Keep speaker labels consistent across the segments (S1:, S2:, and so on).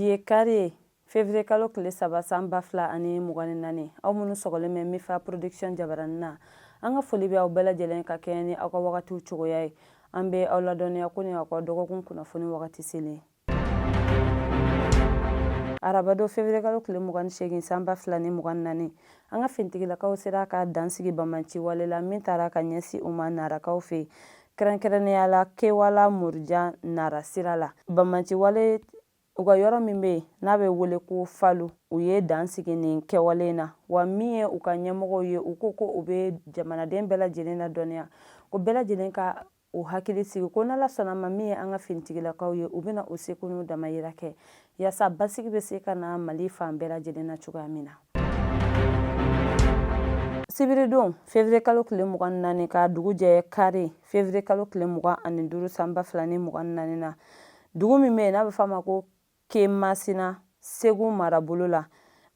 S1: Bi ye kari ye, février kalo tile 3, san 2024. Aw minnu sɔgɔlen bɛ Mifa Production jabaranin na, an ka foli bɛ aw bɛɛ lajɛlen ka kɛɲɛ ni aw ka wagatiw cogoya ye. An bɛ aw ladɔnniya ko nin aw ka dɔgɔkun kunnafoni wagati selen. Arabadon, février kalo tile 28, san 2024, an ka finitigilakaw sera ka dansigi banbaanci wale la min taara ka ɲɛsin u ma Narakaw fɛ yen, kɛrɛnkɛrɛnnenya la Kewala Murujan Nara sira la. Banbaanci wale u ka yɔrɔ min bɛ yen n'a bɛ wele ko Falu, u ye dan sigi nin kɛwale in na. Wa min ye u ka ɲɛmɔgɔw ye, u ko ko u bɛ jamanaden bɛɛ lajɛlen ladɔnniya ko bɛɛ lajɛlen ka u hakili sigi, ko n'Ala sɔnna ma, min ye an ka finitigilakaw ye, u bɛna u seko n'u damayira kɛ yaasa basigi bɛ se ka na Mali fan bɛɛ lajɛlen na cogoya min na. Sibiridon, février kalo tile 24 ka dugu jɛ kari, février kalo tile 25, san 2024 na, dugu min bɛ yen n'a bɛ fɔ a ma ko Kemasina, Segu marabolo la,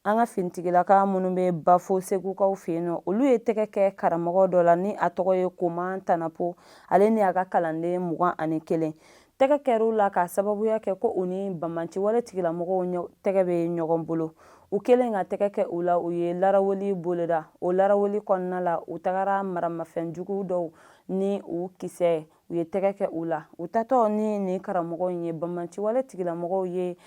S1: an ka finitigilaka minnu bɛ Bafo Segukaw fɛ yen nɔ, olu ye tɛgɛ kɛ karamɔgɔ dɔ la ni a tɔgɔ ye Koman Tanapo, ale ni a ka kalanden 21. Tɛgɛ kɛr'u la k'a sababuya kɛ ko u ni banbaanciwale tigilamɔgɔw tɛgɛ bɛ ɲɔgɔn bolo. U kɛlen ka tɛgɛ kɛ u la, u ye laraweli boloda. O laraweli kɔnɔna la, u tagara maramafɛnjugu dɔw ni u kisɛ, u ye tɛgɛ kɛ u la. U tatɔ ni nin karamɔgɔ in ye, banbaanciwale tigilamɔgɔw ye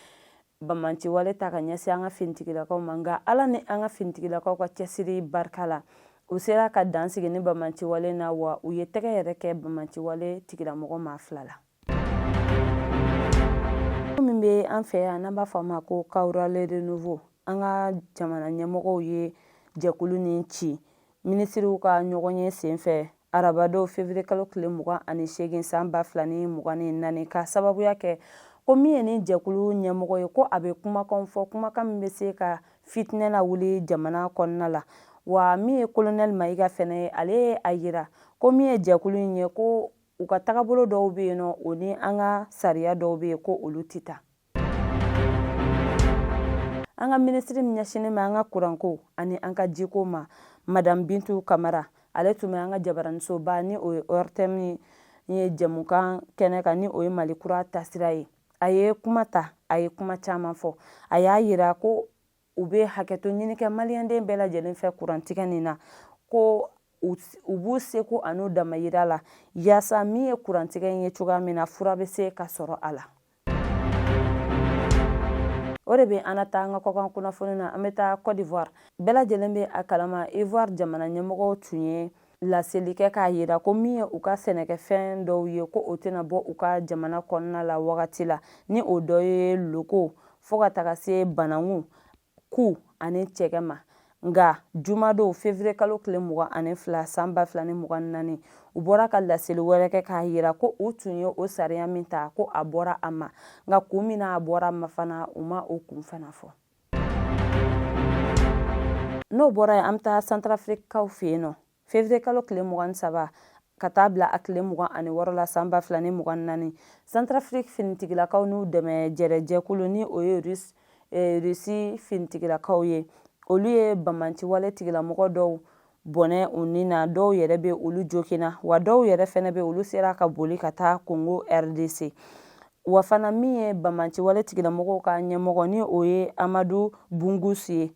S1: banbaanciwale ta ka ɲɛsin an ka finitigilakaw ma. Nka Ala ni an ka finitigilakaw ka cɛsiri barika la, u sera ka dan sigi ni banbaanciwale na, wa u ye tɛgɛ yɛrɛ kɛ banbaanciwale tigilamɔgɔ maa fila la. Min bɛ an fɛ yan n'an b'a fɔ a ma ko Kawura le Renouveau, an ka jamana ɲɛmɔgɔw ye jɛkulu nin ci minisiriw ka ɲɔgɔnye senfɛ arabadon, février kalo tile 28, san 2024, ka sababuya kɛ ko min ye nin jɛkulu ɲɛmɔgɔ ye, ko a bɛ kumakan fɔ, kumakan min bɛ se ka fitinɛ lawuli jamana kɔnɔna la. Wa min ye kolonɛli Mayiga fɛnɛ ye, ale ye a yira ko min ye jɛkulu in ye, ko u ka tagabolo dɔw bɛ yen nɔ, o ni an ka sariya dɔw bɛ yen, ko olu tɛ taa. An ka minisiri min ɲɛsinnen bɛ an ka kuranko ani an ka jiko ma, Madame Bintu Kamara, ale tun bɛ an ka jabaranisoba ni o ye ORTM ye jɛmukan kɛnɛ kan, ni o ye Mali kura taasira ye. A ye kuma ta, a ye kuma caman fɔ. A y'a yira ko u bɛ hakɛto ɲini kɛ maliyɛnden bɛɛ lajɛlen fɛ kurantigɛ nin na, ko u b'u seko an'u damayira la yaasa min ye kurantigɛ in ye cogoya min na, fura bɛ se ka sɔrɔ a la. O de bɛ an na taa an ka kɔkan kunnafoni na. An bɛ taa Côte d'Ivoire. Bɛɛ lajɛlen bɛ a kalama, Ivoire jamana ɲɛmɔgɔw tun ye laseli kɛ k'a yira ko min ye u ka sɛnɛkɛfɛn dɔw ye, ko o tɛna bɔ u ka jamana kɔnɔna la wagati la, ni o dɔ ye loko fo ka taga se bananku, ku ani cɛkɛ ma. Nka jumadon, février kalo tile 22, san 2024, u bɔra ka laseli wɛrɛ kɛ k'a yira ko u tun ye o sariya min ta, ko a bɔra a ma. Nka kun min na a bɔra a ma fana, u ma o kun fana fɔ. N'o bɔra yen, an bɛ taa Centrafrique-kaw fɛ yen nɔ. Février kalo tile 23 ka taa bila a tile 26 la, san 2024, Centrafrique finitigilakaw n'u dɛmɛ jɛrɛjɛkulu, ni o ye Rusi finitigilakaw ye, olu ye banbaanciwale tigilamɔgɔ dɔw bɔnɛ u ni na. Dɔw yɛrɛ bɛ, olu joginna, wa dɔw yɛrɛ fɛnɛ bɛ, olu sera ka boli ka taa Congo RDC. Wa fana min ye banbaanciwale tigilamɔgɔw ka ɲɛmɔgɔ, ni o ye Amadu Bungusu ye,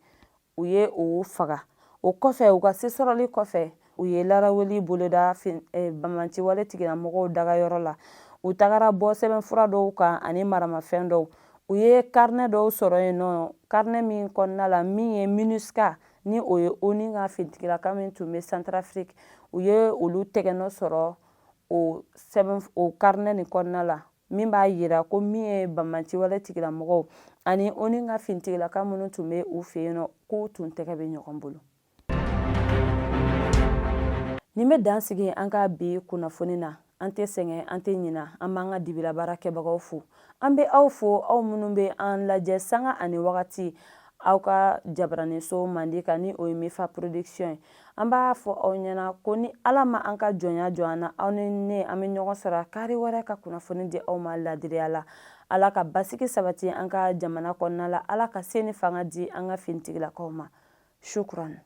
S1: u ye o faga. O kɔfɛ, u ka se sɔrɔli kɔfɛ, u ye laraweli boloda banbaanciwale tigilamɔgɔw dagayɔrɔ la. U tagara bɔ sɛbɛnfura dɔw kan ani maramafɛn dɔw. U ye carnet dɔw sɔrɔ yen nɔ, carnet min kɔnɔna la, min ye MINUSCA, ni o ye ONU ka finitigilaka min tun bɛ Centrafrique, u ye olu tɛgɛnɔ sɔrɔ o sɛbɛn o carnet nin kɔnɔna la, min b'a yira ko min ye banbaanciwale tigilamɔgɔw ani ONU ka finitigilaka minnu tun bɛ u fɛ yen nɔ, k'u tun tɛgɛ bɛ ɲɔgɔn bolo. Nin bɛ dan sigi an ka bi kunnafoni na. An tɛ sɛgɛn, an tɛ ɲina, an b'an ka dibila baara kɛbagaw fo. An bɛ aw fo, aw minnu bɛ an lajɛ sanga ani wagati aw ka jabaraninso mandi kan, ni o ye Mifa Production ye. An b'a fɔ aw ɲɛna ko ni Ala ma an ka jɔnya jɔ an na, aw ni ne, an bɛ ɲɔgɔn sɔrɔ kari wɛrɛ ka kunnafoni di aw ma ladiriya la. Ala ka basigi sabati an ka jamana kɔnɔna la. Ala ka se ni fanga di an ka finitigilakaw ma. Shukran.